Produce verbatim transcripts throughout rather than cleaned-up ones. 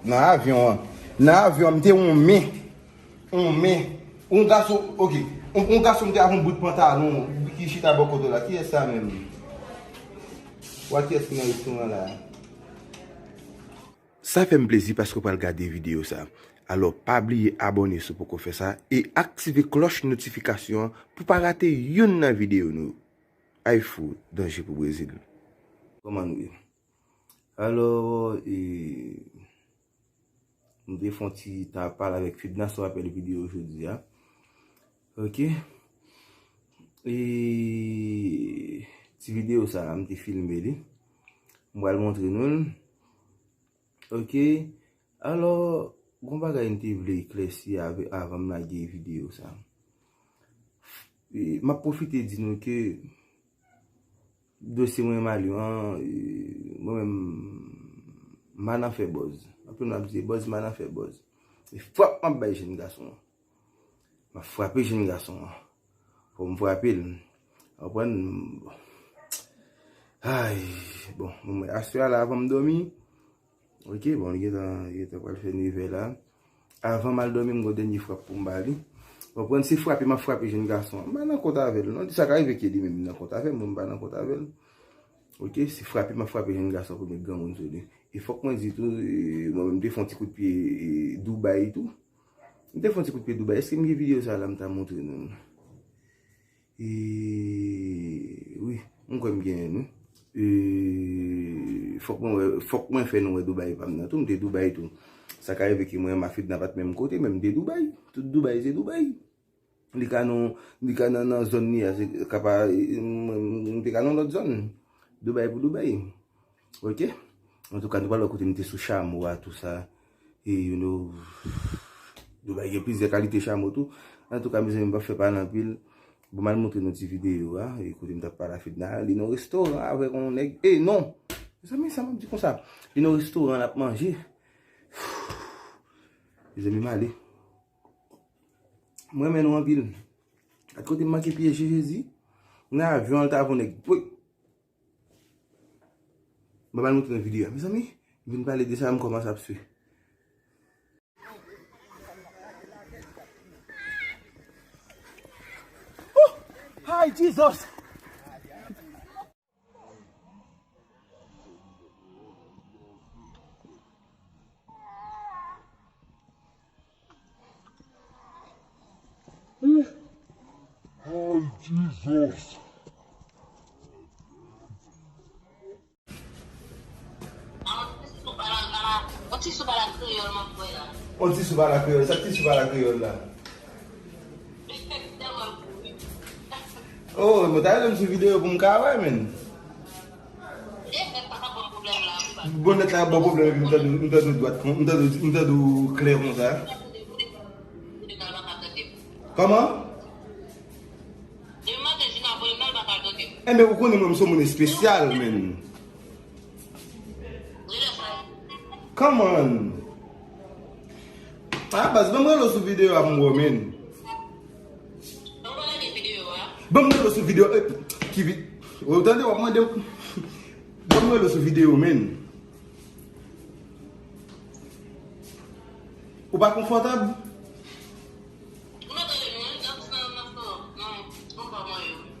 Nan avyon an. Nan avyon an, m te wè yon men. Yon men. Yon gason, ok. Yon, yon gason m te avè yon bout pantalon ki chita bò kote w la. Kiyès sa menm? Wè kiyès ki nan restoran la. Sa fè m plezi paske w pral gade videyo sa. Alò, pa bliye abòne si w poko fè sa e aktive klòch notifikasyon an pou pa rate youn nan videyo nou. Ay fou, danje pou Brezil. Kòman nou ye? Alò, e, m te fè yon ti ta pale avèk Fedna sou apèl videyo jodi a. Ok. E ti videyo sa a, m te filme li. M pral montre nou l. Ok. Alò, gon bagay m te vle eklèsi avè, avan m lage videyo sa. E, m ap pwofite di nou ke dosye mwen mal yo an, e, mwen menm, m pa nan fè buzz. Anpil moun ap di se buzz, m pa nan fè buzz. E frap m ap bay jèn gason an. M ap frape jèn gason an. Fò m frape l. Ou konprann? Ay, bon, mwen, aswè a la, avan m dòmi, ok, bon, li gentan, li gentan pral fè nevè la. Avan m al dòmi, m gon dènye frap pou m ba li. Ou konprann? Se frape m ap frape jèn gason an. M pa nan kont avè l, non. Sa ka rive ke li menm nan kont avè m, mwen m pa nan kont avè l. Ok, se frape m ap frape jèn gason pou met granmoun sou li. E fòk mwen di tou, e, mwen menm, m te fè yon ti kout pye, e, Dubai tou. M te fè yon ti kout pye Dubai. Èske m gen videyo sa la m ta montre nou? E, wi, m kwè m genyen, wi. E, fòk mwen wè, fòk mwen fè nou wè Dubai pa m nan tou. M te Dubai tou. Sa ka rive ke mwen, Mafidna pa t menm kote, men m te Dubai. Tout Dubai, se Dubai. Li ka nan, li ka nan, nan zòn li a, se ka pa, m, m, m te ka nan lòt zòn. Dubai pou Dubai. Ok? Antouka, nou pral wè kote m te sou chamo a, tou sa. E, you know, Dubai gen plizyè kalite chamo tou. Antouka, mezanmi, m p ap fè pale anpil. Bon, m al montre nou ti videyo a. E kote m t ap pale a Fedna, li nan restoran avèk yon nèg. E, non! Mezanmi, sa m ap di konsa? Li nan restoran, l ap manje. Mezanmi, m ale. M renmen nou anpil. Gad kote m manke pyeje, Jezi. Nan avyon an, l t avè yon nèg. Wi. Mwen pral montre nou videyo a. Mezanmi, m vin pale de sa, m kòmanse ap swe. Ooh! Ay, Jesus! Ay, Jesus! On ti soup a la kreyòl, m ap kwè la. On ti soup a la kreyòl. Sa k ti soup a la kreyòl la? Oh, mwen ta renmen sou videyo pou m ka wè, men. Bonnèt la ap ban pwoblèm epi m tande, m tande dwat, m tande, m tande klè konsa. Kòman? Enben, ou konnen mwen, m se yon moun espesyal, men. Come on. Ah, baz, ban m rele w sou videyo a pou m wè w, men. Ban m rele w sou videyo, eh, ki vi-, ou tande, w ap mande m. Ban m rele w sou videyo, men. Ou pa konfòtab?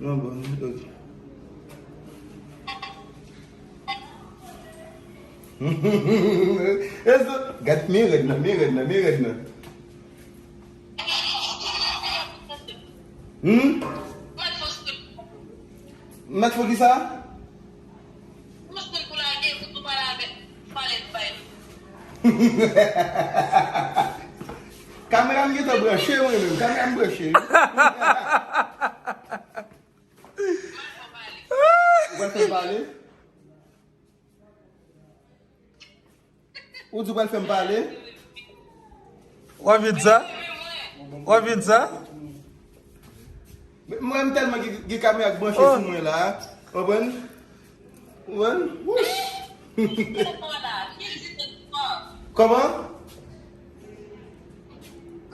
Non, bon, ok. Gad, men rèd nan, men rèd nan, men rèd nan. Hmm? Mèt fò kisa? Kamera m gentan branche, mwen menm. Kamera m branche, wi. Ou pral fè m pale? Ou di w pral fè m pale? W ap vin sa? W ap vin sa? Mwen, m tèlman gen, gen kamera k branche sou mwen la. Konprann? Konprann? Wouch! Kòman?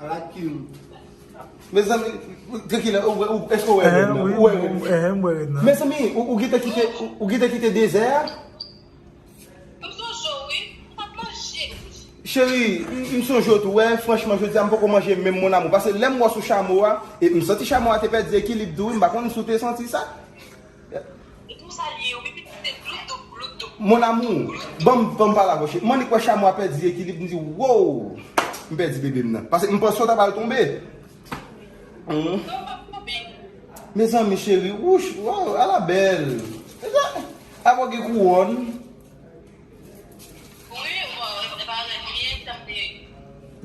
Ala kill. Mezanmi, trankil, ou, ou, èske ou wè rèd nan? Ou wè rèd nan? Mezanmi, ou, ou gentan kite, ou, ou gentan kite dezè a? M sou cho, wi. M p ap manje. Cheri, m, m sonje w tou, wè, franchman, jodi a m poko manje menm, mon amour. Paske lè m wè w sou chamo a, e m santi chamo a te pèdi ekilib tou, wi, m pa konn si w te santi sa. Mon amour, ban m, ban m pale avè w, cheri. M annik wè chamo a pèdi ekilib, m di, wow, m pèdi bebe m nan. Paske m panse w ta pral tonbe. Mezanmi, cheri, wouch, waw, ala bèl. Apa w gen kouwòn?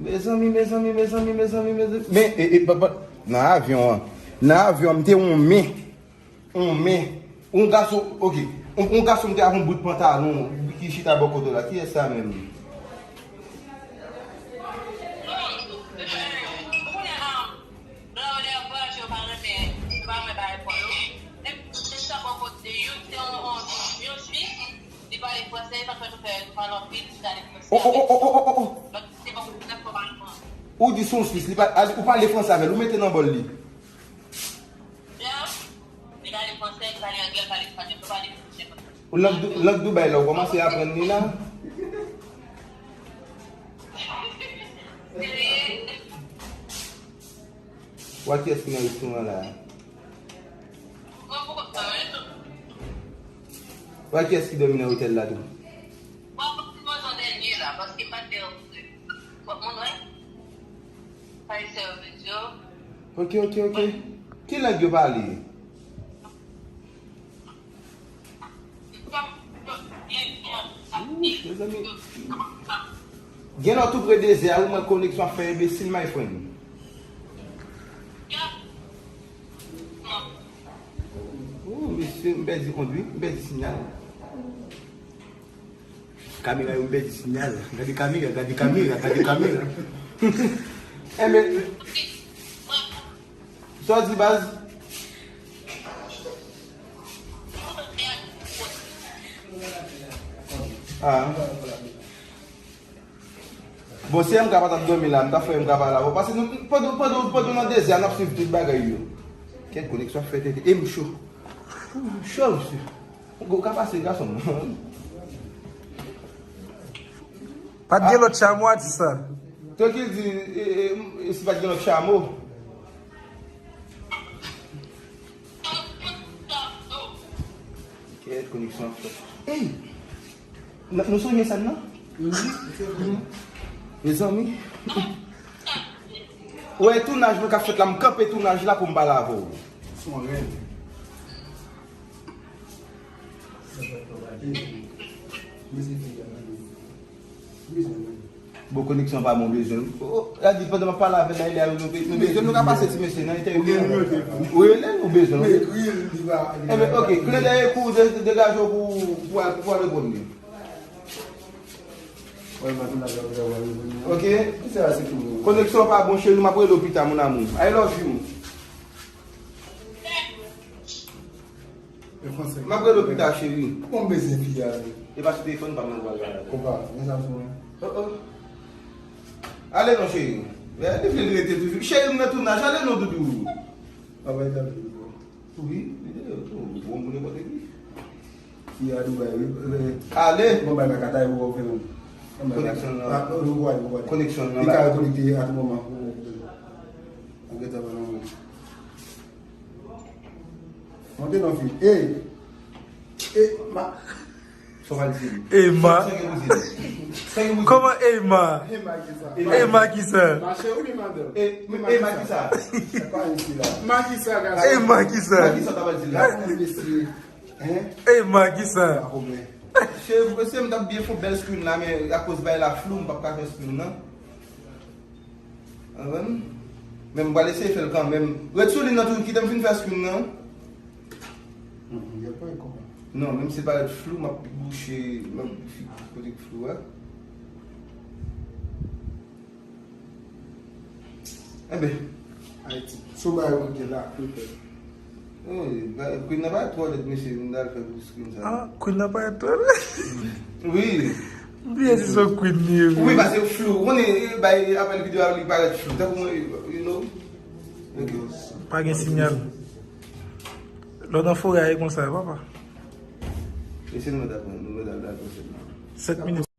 Mezanmi, mezanmi, mezanmi, mezanmi, mezanmi. Men, e, e, pa, pa, nan avyon an. Nan avyon an, m te yon men. Yon men. Yon gason, oke. Yon, yon gason m te avè yon bout pantalon ki chita bò kote w la. Kiyès sa menm? Li pale fransè, li pa fè nou fè nou pale anpil, li pale fransè. Oh, oh, oh, oh, oh, oh, oh, oh. Lòt se bon pou nèg kòm alman. Ou di se yon Swis, li pa, ou pale fransè avè l, ou mete nan bòl li. Li pale fransè, li pale anglè, li pale espanyòl, li pale fransè. Ou lang Dou-, lang Dubai la, ou kòmanse aprann li la? Wè kiyès ki nan restoran la. Wè kiyès ki dòmi nan otèl la tou. Ok, ok, ok. Ki lang yo pale? Ooh, mezanmi. Gen lè w tou pre dezè a, ou wè koneksyon ap fè enbesil, my friend. Ooh, mesye, m pèdi kont wi, m pèdi siyal. Kamera yo, m pèdi siyal. Gade kamera, gade kamera, gade kamera. Enben, sa w di, baz? Ah. Bon, si M K pa t ap dòmi la, m ta fè M K pale avè w. Paske nou, pandan, pandan, pandan w nan dezè a, n ap swiv tout bagay yo. Kèt koneksyon ap fè tete. E m cho. Ooh, m cho, mesye. Ou ka pase gason m. Pa t gen lòt chamo a di sa. Trankil di, e, e, e si pa t gen lòt chamo. Kèt koneksyon ap fè. Ey! Nou sonje sèn nan? Mezanmi. Ou wè tounaj nou k ap fèt la, m kanpe tounaj la pou m pale avè w. Se yon rèv. Bon, koneksyon pa bon, bezwen. Oh, la di pandan m ap pale avè l la, nou, nou bezwen, nou ka pase ti mesye nan entèvyou. Ou rele l, ou bezwen. Enben, ok, kle dèyè kou, de-, degaje w pou, pou, pou al reponn li. Ok. Koneksyon pa bon, cheri, m ap rele w pita, mon amour. I love you. M ap rele w pita, cheri. Bon, m bezwen fi a. E pa sou telefòn pa m nan pral pale avè l. Konpa, men sa m sou mwen. Oh, oh. Ale non, cheri. Li vle l rete toujou. Cheri, m nan tounaj, ale non, doudou. Papa, li ta vle l. Wi, li te bon pou nenpòt ki. Fi a Dubai, wi. Ale! Bon, bay makata, yo wè w fè menm. Koneksyon nan. Koneksyon nan. Li ka rekonekte a tou moman. An gentan ban nan mwen. Monte non, fi. Ey! Ey, ma. Sa w pral di m? Ey, ma. Sa gen pou di m? Sa gen pou di m? Kòman ey, ma? Ey, ma ki sa? Ey, ma ki sa? Mache ou byen madanm? Ey, ma ki sa? Sa pa isi la. Ma ki sa, gason? Ey, ma ki sa? Ma ki sa w ta pral di la? Gason mesye. Hein? Ey, ma ki sa? Pa konprann. Cheri, mesye, m t ap byen fè yon bèl screen la, men akoz bay la flou, m p ap ka fè screen nan. Konprann? Men m pral eseye fè l kanmenm. Ret sou li nan tou, kite m fin fè screen nan. Non, menm si l parèt flou, m ap bouche, m ap fi kote k flou a. Enben. Ayiti. Sou bagay ou gen la. Eh, ba-, Queen nan pa twò lèd, mesye, m t al fè pou screen sa. Ah, Queen nan pa twò lèd. Wi. M bliye si se Queen li ye. Wi, paske flou. Ou konnen, eh, bay apèl videyo a li parèt flou. Tankou mwen, you know. Ok. Pa gen siyal. Lè w nan forè a, e konsa, papa. E se nou mèt aprann, nou mèt al dakò sèlman. Sèt minit.